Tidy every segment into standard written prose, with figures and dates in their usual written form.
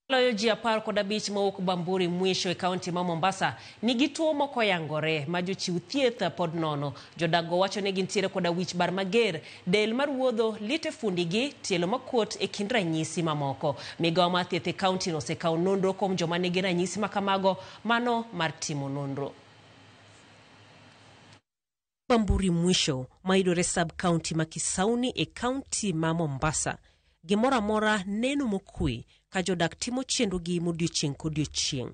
Loyo ji 15 mowuok Bamburi Mwisho e kaunti ma Mombasa nigi tuo mokoyangore ma jochiw thieth pod nono. Jodakgo wacho ni gintiere koda wich bar mager, del maruodho, lit e fuondigi, tielo makuot e kind ranyisi mamoko. Migawo mar thieth e kaunti no osekawo nonro kuom joma nigi ranyisi makamago mano mar timo nonro. Bamburi Mwisho mayudore sub county ma Kisauni e kaunti ma Mombasa. Gimoro amora neno mokwe ka jodak timo chenrogi modiochieng' kodiochieng'.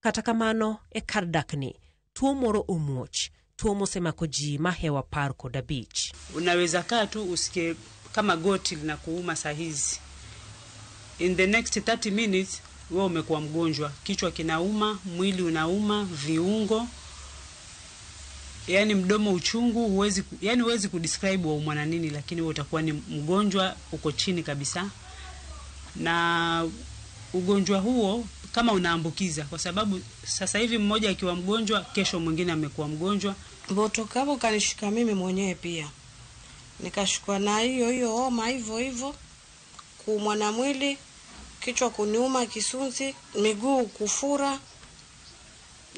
Kata kamano, e kar dakni, tuo moro omuoch, tuo mosemako ji mahewo 15. Unaweza kaa tu usikie kama goti linakuuma saa hizi, in the next 30 minutes wewe umekuwa mgonjwa, kichwa kinauma, mwili unauma, viungo, yani mdomo uchungu, huwezi yani huwezi kudescribe waumwa na nini, lakini wewe utakuwa ni mgonjwa, uko chini kabisa. Na ugonjwa huo kama unaambukiza, kwa sababu sasa hivi mmoja akiwa mgonjwa, kesho mwingine amekuwa mgonjwa. Mboto kanishika mimi mwenyewe pia, nikashikwa na hiyo hiyo homa hivyo hivyo, kuumwa na mwili, kichwa kuniuma, kisunzi, miguu kufura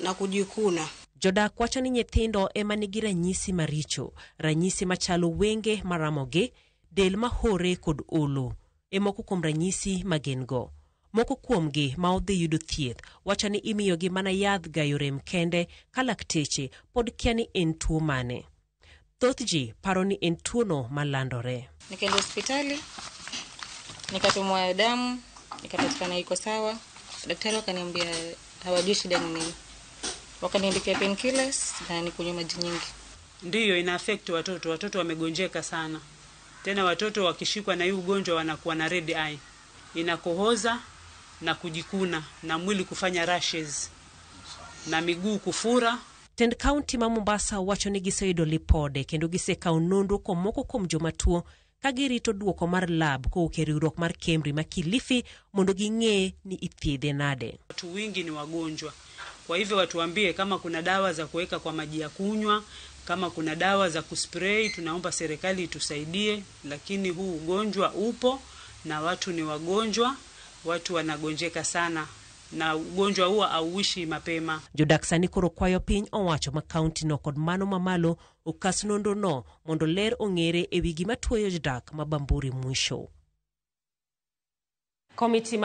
na kujikuna. Jodak wacho ni nyithindo ema nigi ranyisi maricho, ranyisi machalo wenge maramogi, del mahore kod olo. E moko kuom ranyisi ma gin go. Moko kuomgi ma odhi yudo thieth wacho ni imiyogi mana yadh gayo rem kende ka lakteche pod kia ni en tuo mane. Thoth ji paro ni en tuono malandore. Nikaenda hospitali nikapimwa damu nikapatikana iko sawa. Daktari wakaniambia hawajui shida ni nini, wakaniandikia painkillers na nikunywa maji nyingi. Ndiyo ina affect watoto, watoto wamegonjeka sana. Tena watoto wakishikwa na hii ugonjwa wanakuwa na red eye, inakohoza na kujikuna na mwili kufanya rashes na miguu kufura. Tend kaunti ma Mombasa wacho ni giseyudo lipode kendo gisekawo nonro kuom moko kuom joma tuo ka girito duoko mar lab kowuok e riwruok mar Kemri ma Kilifi mondo ging'e ni ithiedhe nade. Watu wingi ni wagonjwa, kwa hivyo watuambie kama kuna dawa za kuweka kwa maji ya kunywa, kama kuna dawa za kuspray, tunaomba serikali itusaidie, lakini huu ugonjwa upo na watu ni wagonjwa, watu wanagonjeka sana na ugonjwa huo hauishi mapema. Jodak sani koro kwayo piny owacho ma kaunti no kod mano mamalo okas nonro no mondo ler ong'ere ewi gima tuoyo jodak ma Bamburi Mwisho. Komiti